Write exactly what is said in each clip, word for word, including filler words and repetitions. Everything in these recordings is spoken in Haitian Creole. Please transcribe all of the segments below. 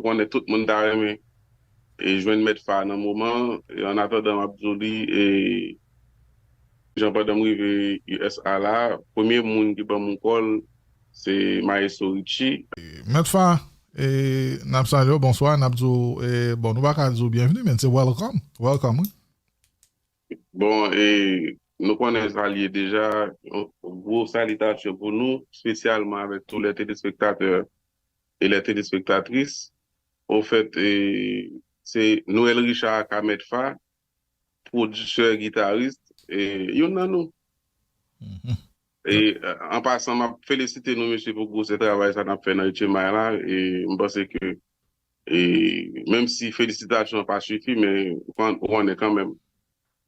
konnen tout moun ta renmen e jwenn Mèt Fa nan moman an. E an atandan, m ap di w li, e jan pandan m rive U S A la, premye moun ki ban m yon kòl, se Maestro Richie. Mèt Fa, e, n ap salye w, bonswa, n ap di w, e, bon, nou pa ka di w byenvni, men se welcome, welcome, wi. Bon, e, nou konnen sa l ye deja, yon gwo salitasyon pou nou, espesyalman avèk tous les téléspectateurs et les téléspectatrices. Ofèt, e, se Noël Richard aka Mèt Fa, pwodiktè, gitaris, e, youn nan nou. Mhm. E, e, an pasan, m ap felisite nou, mesye, pou gwosè travay sa n ap fè nan H M I la. E m panse ke, e, menm si felisitasyon an pa sifi, men ou kon-, ou konnen kanmenm.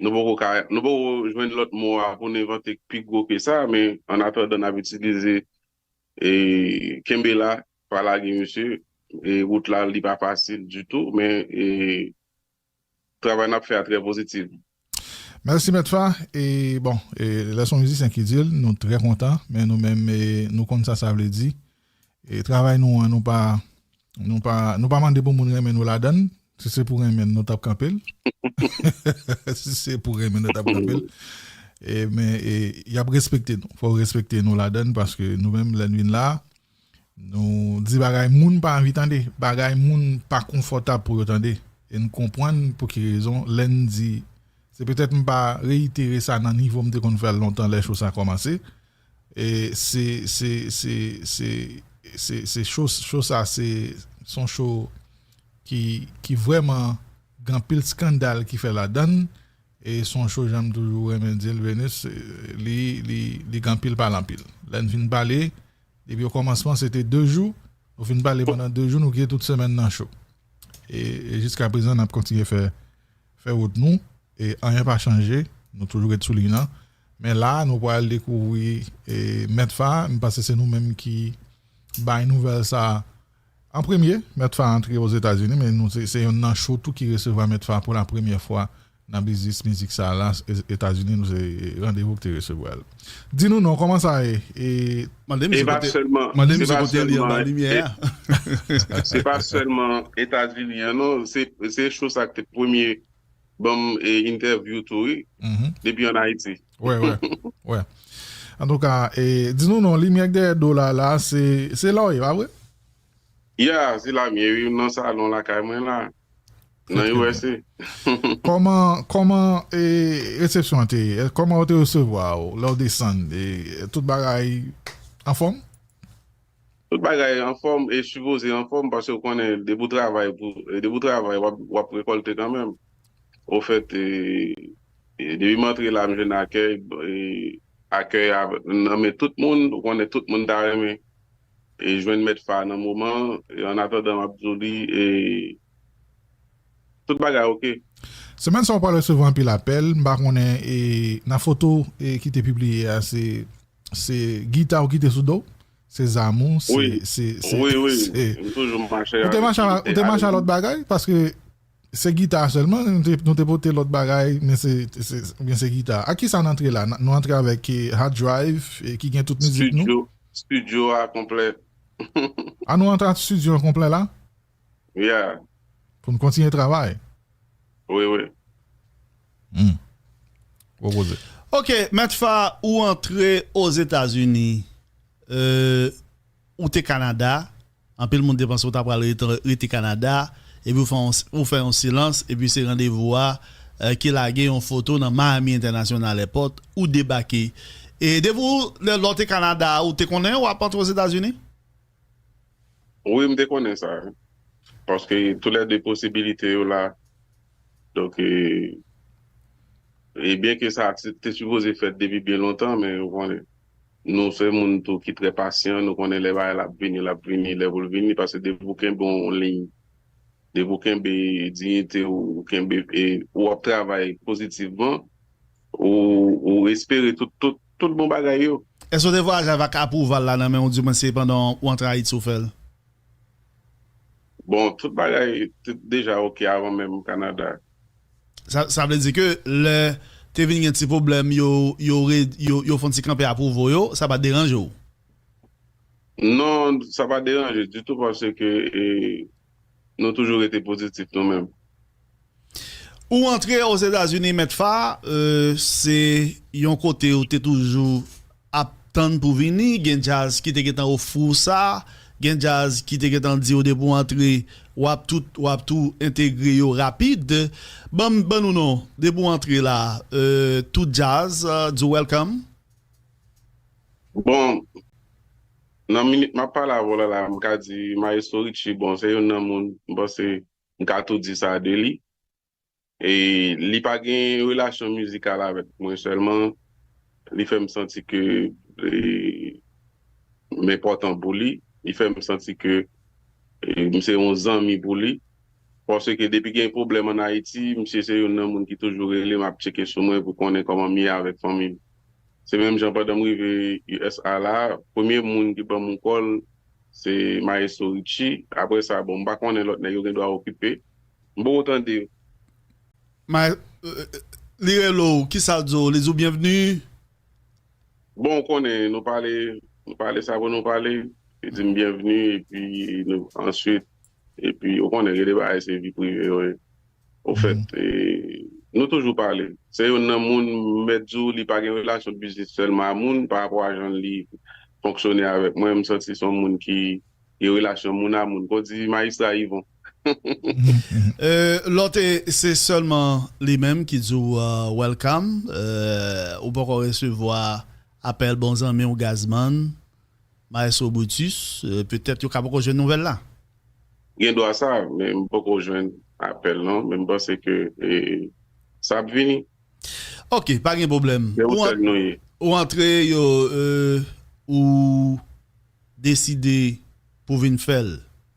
Nou poko ka, nou poko jwenn lòt mo a pou n envante pi gwo ke sa, men an atandan, n ap itilize, e, kenbe la, pa lage, mesye. E wout la, li pa fasil ditou, men, e, travay n ap fè a trè pozitif. Mèsi, Mèt Fa. E, bon, e, lè se yon mizisyen ki di l, nou trè kontan, men nou menm, e, nou konn sa sa vle di. E travay nou an, nou pa, nou pa, nou pa mande pou moun renmen nou ladan l. Si se pou renmen n, nou t ap kanpe l. Si se pou renmen, nou t ap kanpe l. E, men, e, y ap respekte nou. Fò w respekte nou ladan l, paske nou menm, lè n vin la, nou di bagay moun pa anvi tande, bagay moun pa konfòtab pou yo tande. E n konprann pou ki rezon, lè n di, se petèt m pa reyitere sa nan nivo m te konn fè l lontan lè cho sa kòmanse. E se, se, se, se, se, se cho, cho sa, se, se yon cho ki, ki vrèman gen anpil eskandal ki fè ladan l. E se yon cho, jan m toujou renmen di l, Venus, e, li, li, li gen anpil pale anpil. Lè n fin pale, depi okòmansman, se te de jou. Nou fin pale pandan de jou, nou kite tout semèn nan cho. E, e jiska prezan, n ap kontinye fè, fè wout nou. E anyen pa chanje, nou toujou ret sou liy nan. Men la, nou pral dekouvri, e, Mèt Fa. M panse se nou menm ki bay nouvèl sa a an premye. Mèt Fa antre Ozetazini, men nou se, se youn nan cho tou ki resevwa Mèt Fa pou la premyè fwa nan biznis mizik sa a la, E-, Etazini, nou se Randevou ki te resevwa l. Di nou non, kòman sa ye? E mande misye kote, mande misye kote li anba limyè a. Se pa sèlman Etazini an, non. Se, se cho sa ki te premye ban m, e, entèvyou tou, wi, depi ann Ayiti. Wè, wè, wè. Antouka, e, di nou non, limyè k dèyè do la, la, se, se la w ye, pa vre? Ya, se la m ye, wi, nan salon lakay mwen la, nan U S A. Kòman, kòman, e, resepsyon an te ye? Kòman yo te resevwa w lè w desann? E, tout bagay anfòm? Tout bagay anfòm e sipoze anfòm, paske w konnen, depi w travay pou, e, depi w travay, w ap, w ap rekòlte kanmenm. Ofèt, e, e, depi m antre la, m jwenn akèy, e, akèy a, nan men tout moun, ou konnen tout moun ta renmen, e, jwenn Mèt Fa nan moman an, e, an atandan, m ap di w li, e, tout bagay oke. Semèn sa a, w pral resevwa anpil apèl, m pa konnen, e, nan foto, e, ki te pibliye a, se, se gita w ki te sou do w? Se zam ou, se, wi, se, se, wi, wi, se, m toujou mache ou te mache a, ou te mache a lòt bagay? Paske se gita sèlman, nou te, nou te pote lòt bagay, men se, se, oubyen se gita. Ak kisa n antre la? N, nou antre avèk, e, hard drive, e, ki gen tout mizik nou? Studio, studio a konplè. A, nou antre ak studio an konplè la? Yeah. Pou n kontinye travay. Wi, wi. Hmm. Gwo koze. Ok, Mèt Fa, ou antre Ozetazini, e, ou te Kanada, anpil moun te panse ou ta pral rete, rete Kanada, epi ou fè yon, ou fè yon silans, epi se Randevou a, e, ki lage yon foto nan Miami International Airport, ou debake. E depi w, lè, lè w te Kanada, ou te konnen w ap antre Ozetazini? Wi, m te konnen sa, wi. Paske toulède posibilite yo la. Donk, e, e byenke sa te, te sipoze fèt depi byen lontan, men ou konnen, nou se moun tou ki trè pasyan, nou konnen lè bagay la ap vini, l ap vini, lè pou l vini, paske depi w kenbe yon liy, depi w kenbe diyite w, ou kenbe, e, ou ap travay pozitivman, ou, ou espere tout, tout, tout bon bagay yo. Èske w te vwayaje avèk apwouval la nan men w, di mwen se pandan w antre Ayiti w fè l? Bon, tout bagay te deja oke avan menm Kanada. Sa, sa vle di ke lè te vin gen ti pwoblèm, yo, yo re-, yo, yo fè yon ti kanpe apwouve w yo, sa pa t deranje w? Non, sa pa deranje ditou paske, e, nou toujou rete pozitif nou menm. Ou antre Ozetazini, Mèt Fa, euh, se yon kote ou te toujou ap tann pou vini, gen djaz ki te gentan ofri w sa, gen djaz ki te gentan di w depi w antre, w ap tout, w ap tou entegre yo rapid. Ban, ban nou non, depi w antre la, euh, tout djaz, euh, di w welcome. Bon, nan minit m ap pale avè w la, la, m ka di Maestro Richie, bon, se youn nan moun, m panse, m ka tou di sa de li. E li pa gen relasyon mizikal avèk mwen sèlman, li fè m santi ke, e, m enpòtan pou li, li fè m santi ke, e, m se yon zanmi pou li. Paske depi gen pwoblèm ann Ayiti, misye se youn nan moun ki toujou rele m, ap tcheke sou mwen pou konnen kòman m ye avèk fanmi m. Se menm jan pandan m rive U S A la, premye moun ki ban m yon kòl, se Maestro Richie. Apre sa, bon, m pa konnen lòt nèg yo gen dwa okipe. M poko tande yo. Ma, euh, li rele w, kisa l di w? Li di w byenvni? Bon, ou konnen, nou pale, nou pale sa pou nou pale. Li di m byenvni, epi nou, answit, epi ou konnen, gen de bagay se vi prive yo ye. Ofèt, e, nou toujou pale. Se youn nan moun, m mèt di w, li pa gen relasyon biznis sèlman a moun, pa rapò a jan li fonksyone avèk mwen, m santi se yon moun ki gen relasyon moun a moun. Kon di Majistra Yvon. Euh, lòt, e, se sèlman li menm ki di w, euh, welcome. Euh, ou poko resevwa apèl bon zanmi w Gazman, Maestro Brutus, euh, petèt yo ka poko jwenn nouvèl la. Gen dwa sa, men m poko jwenn apèl non, men m panse ke, e, sa ap vini. Ok, pa gen pwoblèm. Se yon sèl nou ye. Ou antre yo, euh, ou deside pou vin fè l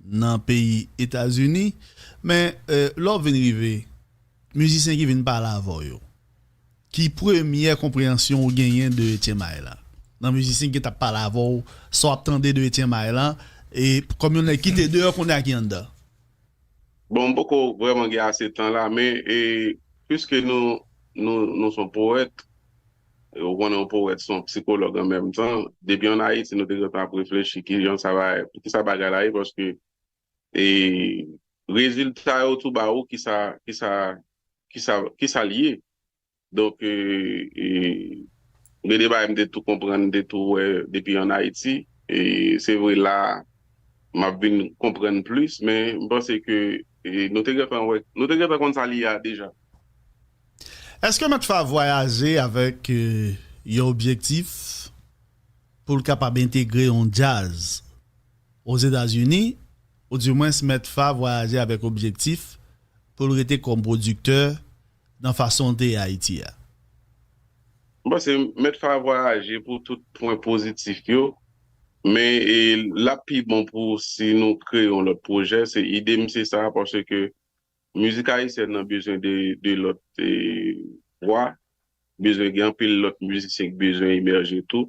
nan peyi Etazini, men, euh, lè w vin rive, mizisyen ki vin pale avè w yo, ki premyè konpreyansyon ou genyen de Etyen May la? Nan mizisyen ki t ap pale avè w, sa w ap tande de Etyen May la, e kòm yon nèg ki te deyò kounye a ki anndan? Bon, m poko vrèman gen ase tan la, men, e, piske nou, nou, nou se yon powèt, e, ou konnen yon powèt se yon sikològ an menm tan, depi ann Ayiti, nou te gentan ap reflechi kijan sa va, pou kisa bagay la ye, paske, e, rezilta yo tou ba ou kisa, kisa, kisa, kisa l ye. Donk, e, e, gen de bagay m te tou konprann, m te tou wè depi ann Ayiti. E se vre la, m ap vin konprann plis, men m panse ke, e, nou te gentan wè, nou te gentan konn sa li ye a deja. Èske Mèt Fa vwayaje avèk, e, yon objektif pou l kapab entegre yon djaz Ozetazini, oudimwens Mèt Fa vwayaje avèk objektif pou l rete kòm pwodiktè nan fason l te ye Ayiti a? M panse Mèt Fa vwayaje pou tout pwen pozitif yo, men, e, l ap pi bon pou si nou kreye yon lòt pwojè, se ide m se sa, paske mizik ayisyèn nan bezwen de, de lòt, e, vwa, bezwen gen anpil lòt mizisyen ki bezwen emèje tou,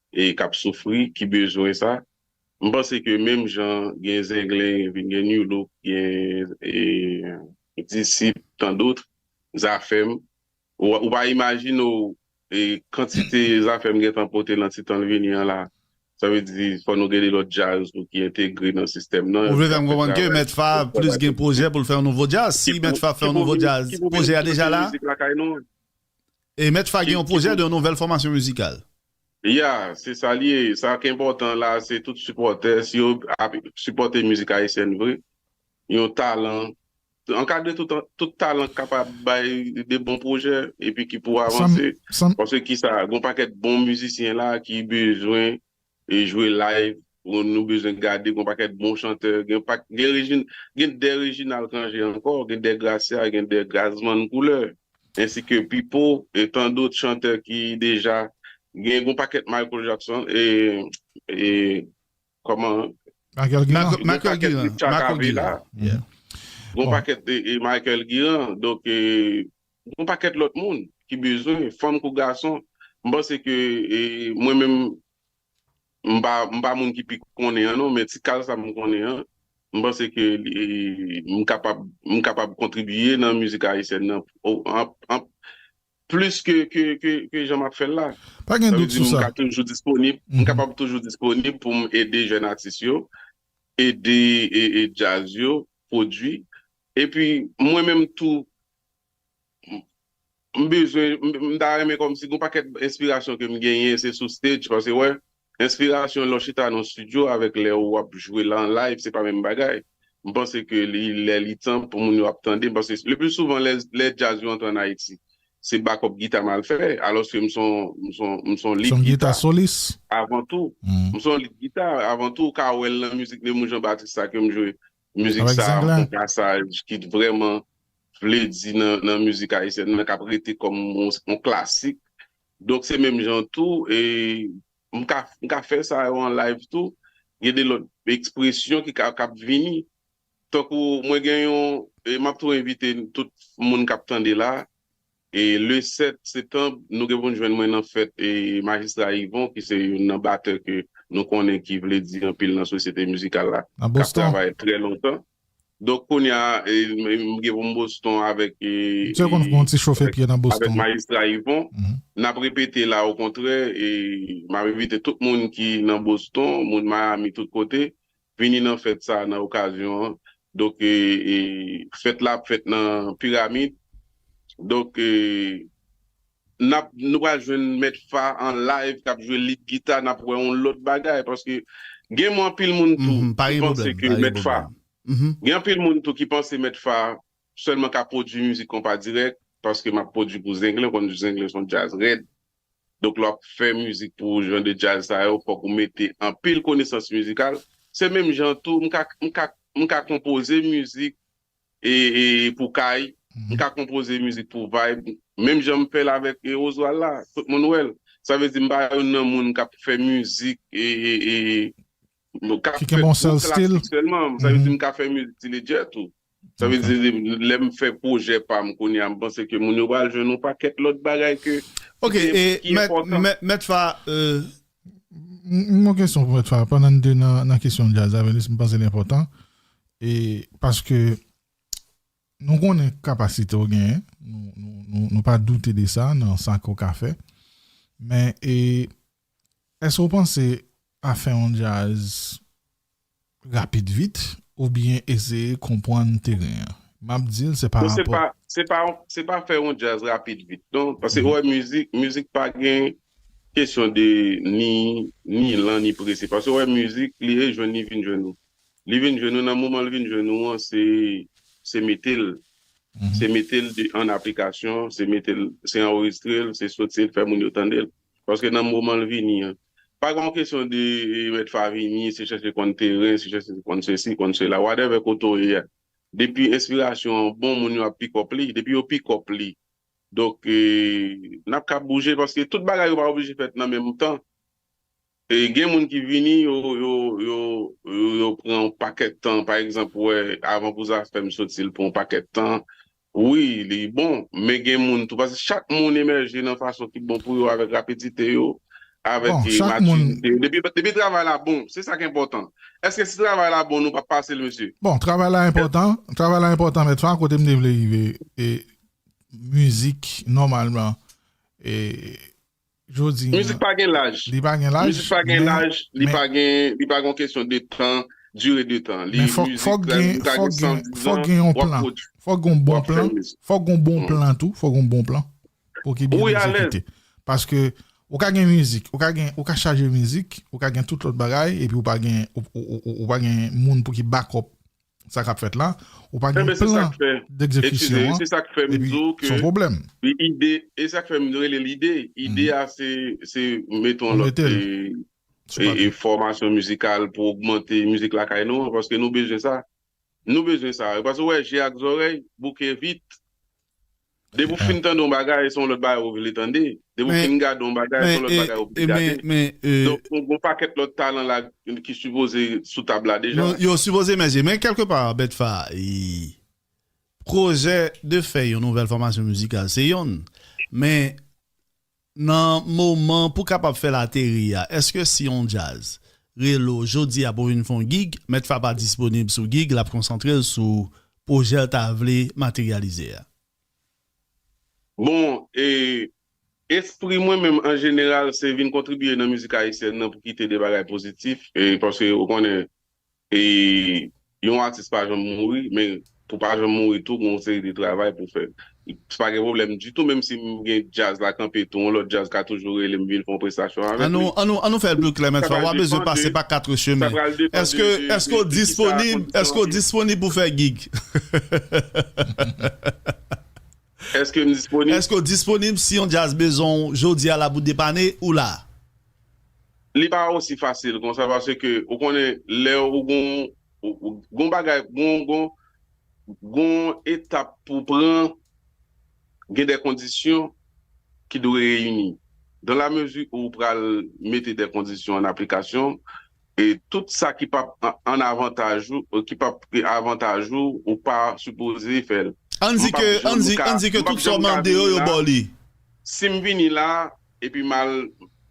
e k ap soufri, ki bezwen sa. M panse ke menm jan gen Zenglen, vin gen Nu Look, gen, e, Disip, tandot, Zafèm. Ou, ou pa imajine w, e, kantite Zafèm gentan pote nan ti tan l vini an la. Sa vle di, fò nou gen de lòt djaz tou ki entegre nan sistèm nan. Ou vle fè m konprann ke Mèt Fa plis gen pwojè pou l fè yon nouvo djaz? Si Mèt Fa fè yon nouvo djaz, pwojè a deja la? Mizik lakay nou an. E Mèt Fa gen yon pwojè de yon nouvèl fòmasyon mizikal? Ya, se sa l ye. Sa k enpòtan la, se tout sipòtè, si yo ap sipòte mizik ayisyèn vre, yon talan, ankadre tout, tout talan k kapab bay de bon pwojè, epi ki pou avanse. Paske kisa, gen yon pakèt bon mizisyen la ki bezwen e jwe live, nou bezwen gade, gen yon pakèt bon chantè, gen pa, gen Rejin-, gen de Reginald Cangé ankò, gen de Gracia, gen de Gazzman Couleur, ensi ke Pipo, e tandot chantè ki deja, gen yon pakèt Michael Jackson, e, e, kòman? Michael Guiran. Gen yon pakèt Richard Cavela, gen yon pakèt, e, e Michael Guiran, donk, e, gen yon pakèt lòt moun ki bezwen, fanm kou gason, m panse ke, e, mwen menm, m pa, m pa moun ki pi konnen an non, men ti kal sa m konnen an, m panse ke li, m kapab, m kapab kontribiye nan mizik ayisyèn nan, o, an, an, plis ke, ke, ke, ke jan m ap fè l la. Pa gen dout sou sa. M ka toujou disponib, m kapab toujou disponib pou m ede jèn atis yo, ede, e, e djaz yo, pwodui. Epi, mwen menm tou, m bezwen, m, m ta renmen kòmsi gon pakèt enspirasyon ke m genyen, se sou stage, paske, wè, enspirasyon lè w chita nan studio avèk lè w ap jwe la an live, se pa menm bagay. M panse ke li, lè li tan pou moun yo ap tande, m panse le pli souvan lè, lè djaz yo antre ann Ayiti, se backup gita m al fè, alòske m se yon, m se yon, m se yon lead gita solis avan tou. M se yon lead gita avan tou, ou ka wè l nan mizik Nemours Jean Baptiste sa ke m jwe. Mizik sa a, yon pasaj ki vrèman vle di nan, nan mizik ayisyèn nan, k ap rete kòm yon, yon klasik. Donk, se menm jan tou, e m ka, m ka fè sa yo an live tou. Gen de lòt ekspresyon ki ka, k ap vini. Tankou mwen gen yon, e m ap tou envite tout moun k ap tande la, e le sèt septanm, nou gen pou n jwenn mwen nan fèt e Majistra Yvon, ki se youn nan batè ke nou konnen ki vle di anpil nan sosyete mizikal la, k ap travay trè lontan. Donk, kounye a, e, m, m gen pou m Boston avèk, e, Misye konn fè yon ti chofe pye nan Boston. Avèk Majistra Yvon. N ap repete la, okontrè, e m ap envite tout moun ki nan Boston, moun Miami, tout kote, vini nan fèt sa a, nan okazyon an. Donk, e, e, fèt la ap fèt nan Piramid. Donk, e, n ap, nou pral jwenn Mèt Fa an live k ap jwe lead gita, n ap wè yon lòt bagay, paske gen anpil moun tou ki panse ke Mèt Fa, gen anpil moun tou ki panse Mèt Fa sèlman ka pwodui mizik konpa dirèk, paske m ap pwodui pou Zenglen, ou konn Zenglen se yon djaz rèd. Donk, lè w ap fè mizik pou jan de djaz sa yo, fòk ou mete anpil konesans mizikal. Se menm jan tou, m ka, m ka, m ka konpoze mizik e, e pou kay, m ka konpoze mizik pou vibe. Menm jan m fè l avèk, e, Oswald la, tout moun wè l. Sa vle di m pa youn nan moun k ap fè mizik e, e, e, k ap fè gwo klasik sèlman. Sa vle di m ka fè mizik ti ledjè tou. Sa vle di, lè m fè pwojè pa m kounye a, m panse ke moun yo pral jwenn yon pakèt lòt bagay ke, ki, ki enpòtan. Mèt Fa, euh, m gen yon kesyon pou Mèt Fa, pandan n te nan, nan kesyon djaz la, Venus, m panse l enpòtan. E paske nou konnen kapasite w genyen, nou, nou, nou, nou pa doute de sa, nan sa ke w ka fè. Men, e, èske w panse a fè yon djaz rapid vit, oubyen eseye konprann teren an? M ap di l, se pa rapò. Non, se pa, se pa, se pa fè yon djaz rapid vit, non. Paske, wè, mizik, mizik pa gen kesyon de ni, ni lan, ni prese. Paske, wè, mizik, li e jwenn, li vin jwenn ou. Li vin jwenn ou, nan moman l vin jwenn ou an, se, se mete l. Se mete l de, an aplikasyon, se mete l, se anrejistre l, se soti l, fè moun yo tande l. Paske nan moman l vini an, pa gen yon kesyon de, e, Mèt Fa vini, se chèche konn teren, se chèche konn sesi, konn sela, whatever kote w ye a. Depi enspirasyon an bon, moun yo ap pick up li. Depi yo pick up li, donk, e, n ap ka bouje, paske tout bagay yo pa oblije fèt nan menm tan. E gen moun ki vini, yo, yo, yo, yo, yo pran yon pakèt tan. Pa egzanp, ou wè, avan pou Zafèm soti, l pran yon pakèt tan. Wi, li bon, men gen moun tou. Paske chak moun emèje nan fason ki bon pou yo, avèk rapidite yo, avèk, e, matirite yo. Depi, depi travay la bon, se sa k enpòtan. Èske si travay la bon, nou p ap pase l, mesye? Bon, travay la enpòtan. Travay la enpòtan, Mèt Fa, kote m te vle rive, e, mizik, nòmalman, e, jodi a, mizik pa gen laj. Li pa gen laj, mizik pa gen laj, li pa gen, li pa gen kesyon de tan, dire de tan. Li, men fòk, mizik, fòk gen, fòk gen, fòk gen yon plan. Fòk gen yon bon plan. Fòk gen yon bon plan tou. Fòk gen yon bon plan pou ki byen egzekite. Paske ou ka gen mizik, ou ka gen, ou ka chaje mizik, ou ka gen tout lòt bagay, epi ou pa gen, ou, ou, ou, ou pa gen moun pou ki back up sa k ap fèt la, ou pa gen plan degzekisyon an, epi se yon pwoblèm. Ide, e sa k fè m rele l ide. Ide a se, se mete yon lòt, e, e, e fòmasyon mizikal pou ogmante mizik lakay nou an, paske nou bezwen sa. Nou bezwen sa. Paske w wè, je ak zòrèy bouke vit. Depi w fin tande yon bagay, se yon lòt bagay ou vle tande. Depi w fin gade yon bagay, se yon lòt bagay ou vle gade. Donk, yon, yon pakèt lòt talan la ki sipoze sou tab la deja. Yo, yo sipoze emèje. Men kèlkepa, Mèt Fa, e, pwojè de fè yon nouvèl fòmasyon mizikal, se yonn. Men nan moman pou kapab fè l ateri a, èske si yon djaz rele w jodi a pou vin fè yon gig, Mèt Fa pa disponib sou gig, l ap konsantre l sou pwojè l ta vle materyalize a? Bon, e, espri mwen menm an jeneral, se vin kontribye nan mizik ayisyèn nan pou kite de bagay pozitif, e, paske ou konnen, e, Yon atis pa janm mouri, men pou pa janm mouri tou, gen yon seri de travay pou fè. Se pa gen pwoblèm ditou, menm si m gen djaz la kanpe tou, yon lòt djaz ka toujou rele m vin fè yon prestasyon avèk li. Ann nou, ann nou, ann nou fè l pli klè, mèt Fwa. W ap bezwen pase pa kat chemen. Èske, èske w disponib, èske w disponib pou fè gig? Èske m disponib? Èske w disponib si yon djaz bezwen w jodi a la pou depane ou la? Li pa osi fasil konsa, paske ou konnen lè ou gon, ou, ou, gon bagay, gon, gon, gon etap pou pran, gen de kondisyon ki dwe reyini. Dan la mezi ou pral mete de kondisyon an aplikasyon, e tout sa ki p ap an, an avantaj ou, ki p ap avantaj ou, ou pa sipoze fè l. Ann di ke, ann di, ann di ke tout sa w mande yo, yo ba w li. Si m vini la, epi m al,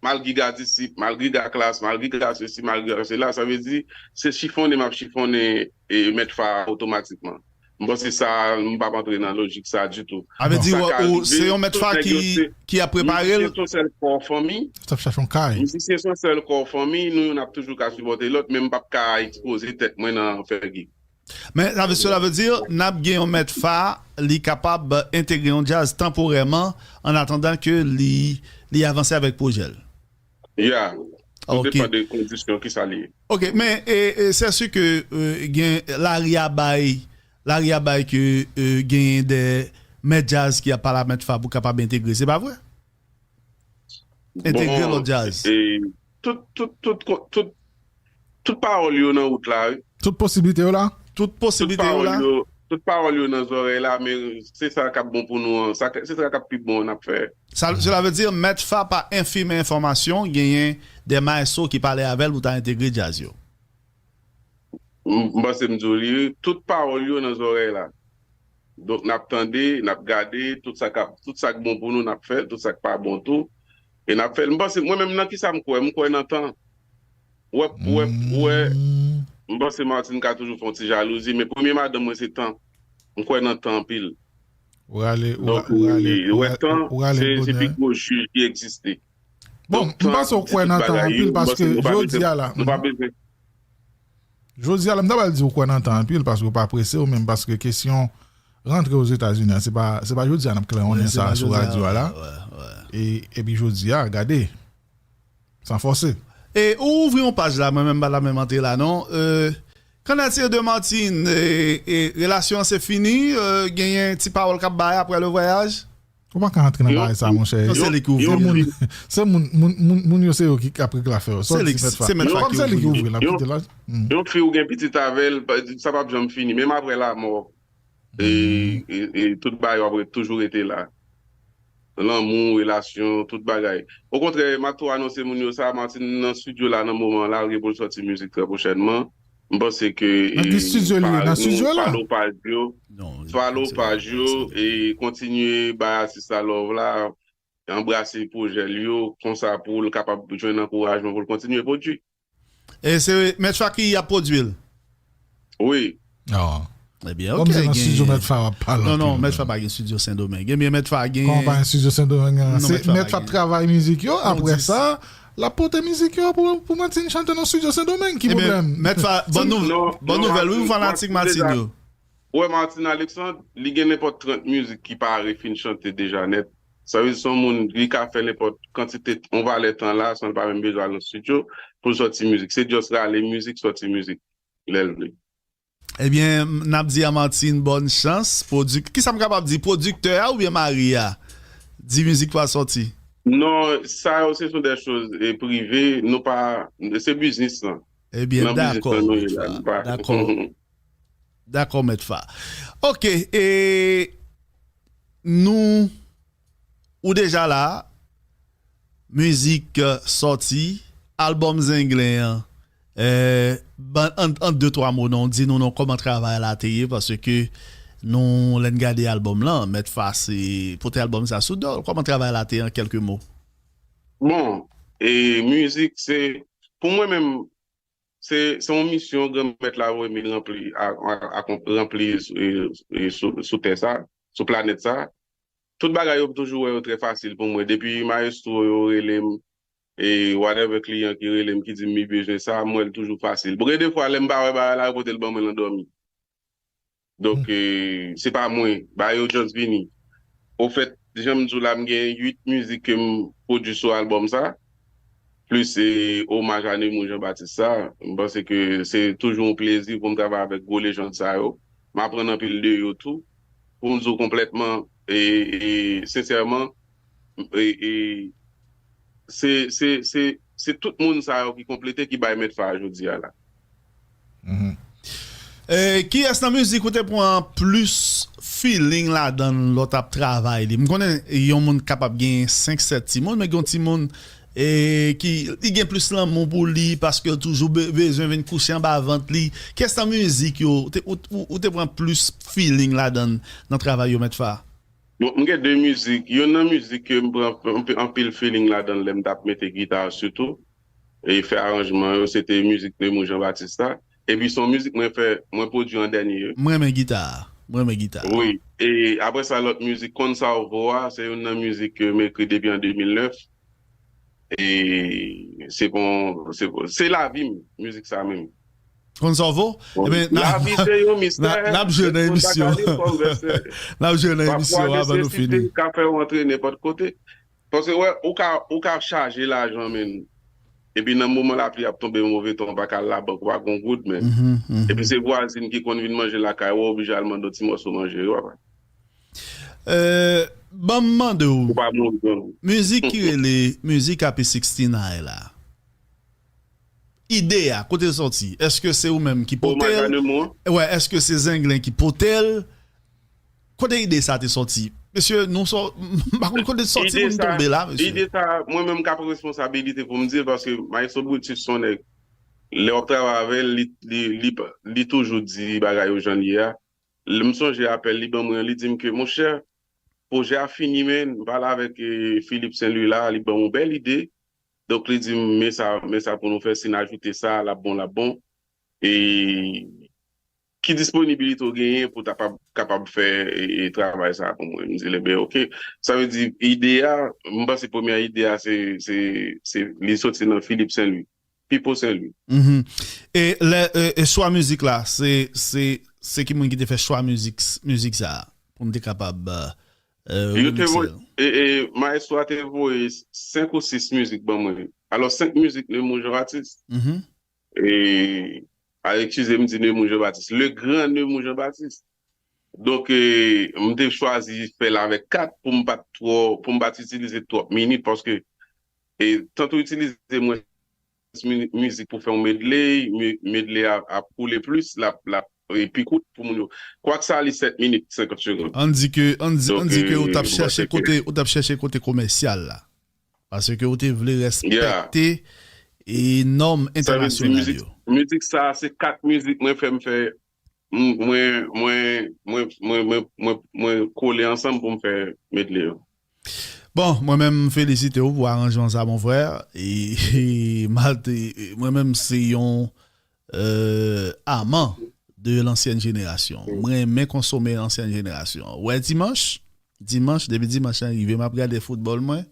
m al giga disip, m al giga klas, m al giga sesi, m al giga sela, sa vle di, se chifonnen m ap chifonnen e mèt Fwa otomatikman. M panse sa, m p ap antre nan lojik sa ditou. Sa vle di, ou, se yon mèt Fwa ki, ki ap prepare l? Mizisyen se yon sèl kò fanmi. T ap chache yon kay. Mizisyen se yon sèl kò fanmi, nou youn ap toujou ka sipòte lòt, men m p ap ka ekspoze tèt mwen nan fè gig. Men sa vle, cela veut dire, n ap gen yon mèt Fwa, li kapab entegre yon djaz tanporèman, an atandan ke li, li avanse avèk pwojè l. Ya. Tout depann de kondisyon ki sa li ye. Ok, men, e, e, c'est sûr que, e, gen, lari a bay, lari a bay ke, e, genyen de mèt djaz ki ap pale a mèt Fwa pou kapab entegre, se pa vre? Entegre lòt djaz. E tout, tout, tout, tout, tout pawòl yo nan wout la, wi. Tout posiblite yo la? Tout posiblite yo la? Tout pawòl yo nan zòrèy la, men se sa k ap bon pou nou an, sa, se sa k ap pi bon an n ap fè. Sa, cela veut dire, mèt Fwa pa enfime enfòmasyon, genyen de maestro ki pale avè l pou ta entegre djaz yo. M, m panse m di w li, tout pawòl yo nan zòrèy la. Donk, n ap tande, n ap gade, tout sa k ap, tout sa k bon pou nou, n ap fè l, tout sa k pa bon tou, e n ap fè l. M panse, mwen menm, nan ki sa m kwè? M kwè nan tan. Ou wè, ou wè, ou wè, m panse Martine ka toujou fè yon ti jalouzi, men premye madanm mwen se tan. M kwè nan tan anpil. Ou rale, ou ra-, ou rale, ou rale, ou rale bonè. Donk, ou wè, tan, se, se pi gwo jij ki egziste. Bon, m panse ou kwè nan tan anpil, paske jodi a la, nou pa bezwen. Jodi a la, m ta pral di ou kwè nan tan anpil, paske ou pa prese ou menm, paske kesyon rantre Ozetazini an, se pa, se pa jodi a n ap klèwonnen sa sou radyo a la. E, epi jodi a, gade, san fòse. E ou ouvri yon paj la, mwen menm m pa t ap menm antre la non. E, qu'en est-il de Martine? E, e, relasyon an se fini? E, genyen ti pawòl k ap bay apre le voyage? Ou pa ka antre nan bagay sa, monchè. Se li ki ouvri l. Se moun, moun, moun, moun yo se yo ki, k ap regle afè yo. Sa w di, mèt Fwa. Kòm se li ki ouvri l, l ap kite l. Yon fi ou gen pitit avè l, sa p ap janm fini. Menm apre lanmò, e, e, e tout bagay yo ap toujou rete la. Lanmou, relasyon, tout bagay. Okontrè, m ap tou anonse moun yo sa, Martine nan estidyo la nan moman an, l al gen pou l sòti mizik trè pwochènman. M panse ke, e, pare nou, follow paj yo, follow paj yo, e kontinye bay atis la love la, anbrase pwojè l yo, konsa pou l kapab jwenn ankourajman pou l kontinye pwodui. E se Mèt Fwa ki ap pwodui l? Wi. Ebyen, ok. Kòm se nan estidyo Mèt Fwa w ap pale anpil. Non, non, Mèt Fwa pa gen estidyo Sendomeng. Ebyen, Mèt Fwa gen. Kòman pa gen estidyo Sendomeng an? Se Mèt Fwa ap travay mizik yo, apre sa, l ap pote mizik yo pou, pou Martine chante nan estidyo Sendomeng. Ki pwoblèm? Mèt Fwa, bòn nou-, bòn nouvèl, wi, pou fanatik Martine yo. Ou wè Martine Alexandre, li gen nenpòt trant mizik ki pare fin chante deja nèt. Sa vle di se yon moun, li ka fè nenpòt kantite, yon valè tan la, san l pa menm bezwen al nan estidyo pou l sòti mizik. Se just rale mizik, sòti mizik, lè l vle. Ebyen, n ap di a Martine bòn chans. Pwodik-, kisa m kapab di? Pwodiktè a oubyen mari a? Di mizik pa sòti. Non, sa yo, se sont des choses, e, prive. Nou pa, se biznis lan. Ebyen, dakò, Mèt Fwa. Dakò. Dakò, Mèt Fwa. Ok, e nou, ou deja la, mizik, e, sòti, albòm Zenglen an, e, ban, an, an de twa mo non, di nou non kòman travay la te ye, paske nou, lè n gade albòm lan, Mèt Fwa se pote albòm sa sou do l. Kòman travay la te ye an kèlke mo? Bon, e mizik, se, pou mwen menm, se, se yon misyon Granmèt la voye m ranpli, a, a, a, ranpli, e, e, sou, sou tè sa, sou planèt sa. Tout bagay yo m toujou wè yo trè fasil pou mwen. Depi mayestwo yo rele m, e whatever kliyan ki rele m, ki di m li bezwen sa, m wè l toujou fasil. Bon, gen de fwa, lè m pa wè bagay la, yo pote l ban mwen, l andòmi. Donk, e, se pa mwen, bagay yo just vini. Ofèt, jan m di w la, m gen uit mizik ke m pwodui sou albòm sa, plis, e, omaj a Nemours Jean Baptiste sa. M panse ke se toujou yon plezi pou m travay avèk gwo lejand sa yo. M aprann anpil de yo tou. Pou m di w konplètman, e, e, sensèman, e, e, se, se, se, se tout moun sa yo ki konplete, ki bay Mèt Fa jodi a la. Mhm. E, kiyès nan mizik ou te pran plis feeling ladan l lè w t ap travay li? M konnen yon moun kapab gen senk, sèt timoun, men gen yon timoun e, ki li gen plis lanmou pou li paske l toujou be- bezwen vin kouche anba vant li. Kiyès nan mizik yo ou te, ou, ou, ou te pran plis feeling ladan l nan travay yo, Mèt Fa? Bon, m gen de mizik. Youn nan mizik ke m pran anpi- anpil feeling ladan l lè m t ap mete gita sitou, e fè aranjman yo, se te mizik Nemours Jean Baptiste la. Epi se yon mizik mwen fè, mwen pwodui an dènye. M renmen gita a. M renmen gita a. Wi. E apre sa, lòt mizik, Konn Sa W Vo a, se youn nan mizik ke m ekri depi an de mil nèf. E se bon, se bon. Se lavi m, mizik sa menm. Konn Sa W Vo? Ebyen, n ap- Lavi se yon mistè. n ap- n ap jwe nan emisyon. N ap jwe nan emisyon avan nou fini. Ka fè w antre nenpòt kote. Paske, wè, ou ka, ou ka chaje lajan, men. Epi nan moman lapli ap tonbe, move tan, ou pa ka al labank, ou pa gon goud, men. Mhm, mhm. Epi se vwazin ki konn vin manje lakay ou, oblije al mande yon ti mòso manje, ou pa. Euh, ban m mande w, Ou pa mouri, non. Mizik ki rele mizik Happy sixty-nine la, ide a, kote l sòti? Èske se ou menm ki pote Omaj a l? Nemours. Wè, èske se Zenglen ki pote l? Kote ide sa te sòti? Mesye, nou sò, m pa konn kote l sòti pou n tonbe la, mesye. Ide sa, mwen menm m ka pran responsabilite pou m di l, paske Maestro Brutus se yon nèg, lè w ap travay avè l, li, li, li, li toujou di bagay yo jan l ye a. Lè m sonje apèl li ban mwen an, li di m ke, monchè, pwojè a fini, men, m pale avèk, eh, Philippe Saint Louis la, li ban m yon bèl ide. Donk, li di m, men sa, men sa pou nou fè, si n ajoute sa, l ap bon, l ap bon. E ki disponibilite w genyen pou ta pa kapab fè, e, e, travay sa pou mwen? M di l, enben, oke. Sa vle di, ide a, m panse premyè ide a, se, se, se, li soti nan Philippe Saint Louis, Pipo Saint Louis. Mhm. E lè, e, e chwa mizik la, se, se, se ki moun ki te fè chwa mizik, mizik sa a, pou m te kapab, euh, Yo te remixe voye, l? E, e, maestro a te voye senk ou sis mizik ban mwen. Alò, senk mizik Nemours Jean Baptiste. Mhm. E, a, eskize m, di Nemours Jean Baptiste. Le grand Nemours Jean Baptiste. Donk, e, m te chwazi fè l avèk kat pou m pa t twò, pou m pa t itilize twòp minit, paske, e, tanto itilize mwens mi- mizik pou fè yon medley, mi- medley a ap koule plis, l ap, l ap, e, pi kout pou moun yo. Kwak sa li sèt minit senkant segonn. Ann di ke, ann di, ann di ke ou t ap chèche kote, ou t ap chèche kote komèsyal la. Paske ou te vle respekte e nòm entènasyonal yo. Mizik sa, se kat mizik mwen fè, m fè, m- mwen, mwen, mwen, mwen, mwen, mwen, mwen kole ansanm pou m fè medley yo. Bon, mwen menm, m felisite w pou aranjman sa, mon frè. E, e, malte, mwen menm, se yon, euh, aman de lansyèn jenerasyon. Mwen renmen konsome lansyèn jenerasyon. Wè, dimanch, dimanch, depi dimanch lan rive, m ap gade foutbòl mwen.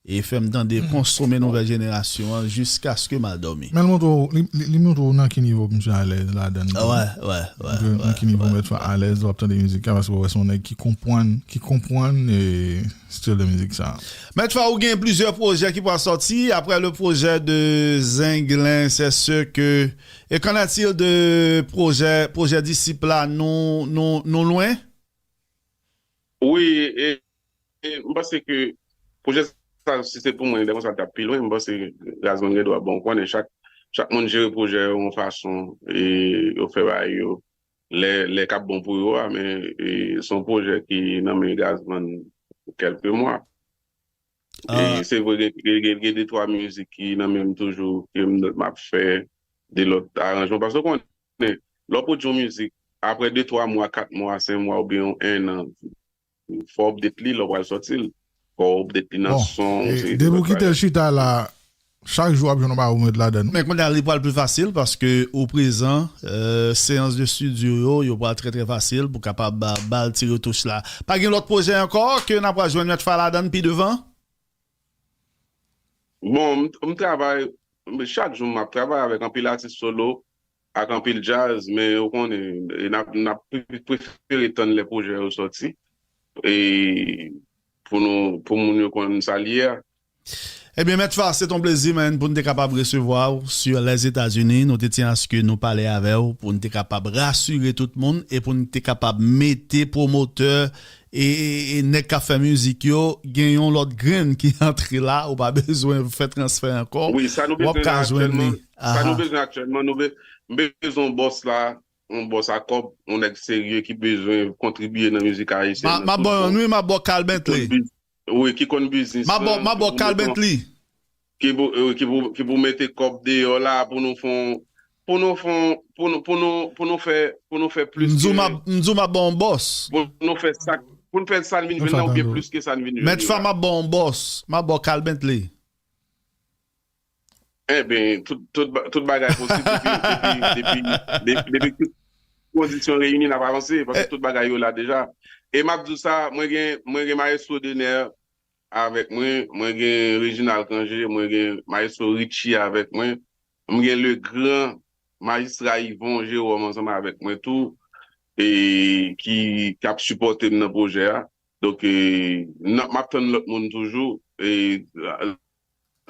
E fè m tande konsome nouvèl jenerasyon an jiskaske m al dòmi. Men l montre w, li, li, li montre w nan ki nivo misye alèz ladan l. Ah, wè, wè, wè. Nan ki nivo Mèt Fa alèz, w ap tande mizik la, paske w wè se yon nèg ki konprann, ki konprann, e, stil de mizik sa. Mèt Fa, ou gen plizyè pwojè ki pral sòti. Après le projet de Zenglen, c'est sûr que, et qu'en est-il de projet, projet Disip la, nou, nou, nou lwen? Wi, e, e, m panse ke pwojè sa, si se pou mwen, lè konsa l t ap pi lwen, m panse Gazman gen dwa bon. Ou konnen chak, chak moun jere pwojè yo yon fason, e yo fè bagay yo lè, lè k ap bon pou yo a, men, e, se yon pwojè ki nan men Gazman kèlke mwa. E se vre, gen, gen, gen, gen de twa mizik ki nan men m toujou, ke m, m ap fè de lòt aranjman. Paske w konnen, lè w pwodui yon mizik, apre de twa mwa, kat mwa, senk mwa, oubyen yon ennan, fò w update li lè w pral sòti l. Fò w update li nan son, yon seri de Depi w lòt kite l bagay. Chita la, chak jou w ap jwenn yon bagay pou w met ladan l. Men kounye a, li pral pi fasil paske ou prezan, euh, seyans de estidyo yo, yo pral trè, trè fasil pou kapab ba, ba l ti retouch la. Pa gen lòt pwojè ankò ke n ap pral jwenn Mèt Fa ladan l pi devan? Bon, m, m travay, m, chak jou m ap travay avèk anpil atis solo, ak anpil djaz, men ou konnen, e n ap, n ap pre-, prefere tann lè pwojè yo sòti, e pou nou, pou moun yo konn sa l ye a. Ebyen, Mèt Fa, se ton plezi, man, pou n te kapab resevwa w sur les États-Unis. Nou te tyen aske nou pale avè w, pou n te kapab rasire tout moun, e pou n te kapab mete pwomotè e, e, e nèg k ap fè mizik yo, gen yon lòt grenn ki antre la, ou pa bezwen fè transfè ankò. Wi, sa nou bezwen la aktyèlman, sa nou bezwen aktyèlman, nou be-, m bezwen yon bòs la, yon bòs a kòb, yon nèg serye ki bezwen kontribye nan mizik ayisyèn nan toujou. M ap ba w youn, wi, m ap ba w Carl Bentley. Wi, ki konn biznis lan, m ap ba w Carl Bentley. Ki pou, ki pou, ki pou mete kòb deyò la pou nou fè yon, pou nou fè yon, pou nou, pou nou, pou nou fè, pou nou fè plis ke, m di w m ap, m di w m ap ba w yon bòs. Pou nou fè sa, pou n fè sa n vin jwenn nan oubyen plis ke sa n vin jwenn yo la. Mèt Fa, m ap ba w yon bòs, m ap ba w Carl Bentley. Enben, tout, tout, ba- tout bagay posib depi, depi, depi, depi, depi tout kondisyon reyini, n ap avanse, paske tout bagay yo la deja. E m ap di w sa, mwen gen, mwen gen Maestro Dener avèk mwen, mwen gen Reginald Cangé, mwen gen Maestro Richie avèk mwen, mwen gen le gran Majistra Yvon Jérôme ansanm avèk mwen tou, e ki, k ap sipòte m nan pwojè a. Donk, e, n ap, m ap tann lòt moun toujou. E,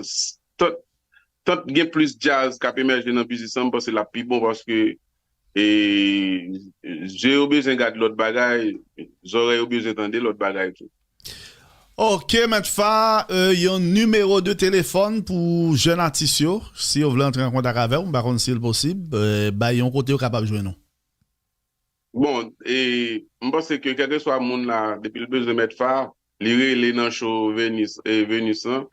s- tant, tant gen plis djaz k ap emèje nan biznis lan, m panse l ap pi bon paske, e, je yo bezwen gad lòt bagay, zòrèy yo bezwen tande lòt bagay tou. Ok, Mèt Fa, e, yon nimewo de telefòn pou jèn atis yo, si yo vle antre an kontak avè w, m pa konn si l posib, e, bay yon kote yo kapab jwenn ou. Bon, e, m panse ke kèlkeswa moun la, depi l bezwen Mèt Fa, li rele nan show Venus, e, Venus lan,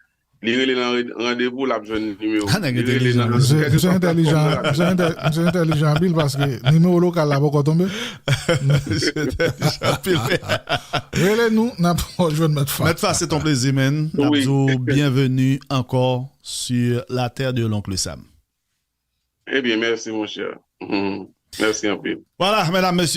li rele nan re- randevou, l ap jwenn nimewo. Ah, nèg entèlijan, mesye. Misye entèlijan, misye entè- misye entèlijan anpil paske nimewo lokal la poko tonbe. Misye entèlijan anpil. Rele nou, n ap jwenn Mèt Fa. Mèt Fa, se ton plezi, man. N ap di w byenveni ankò sur la terre de l'oncle Sam. Ebyen, mèsi, monchè. Mèsi anpil. Vwala, medam, mesye.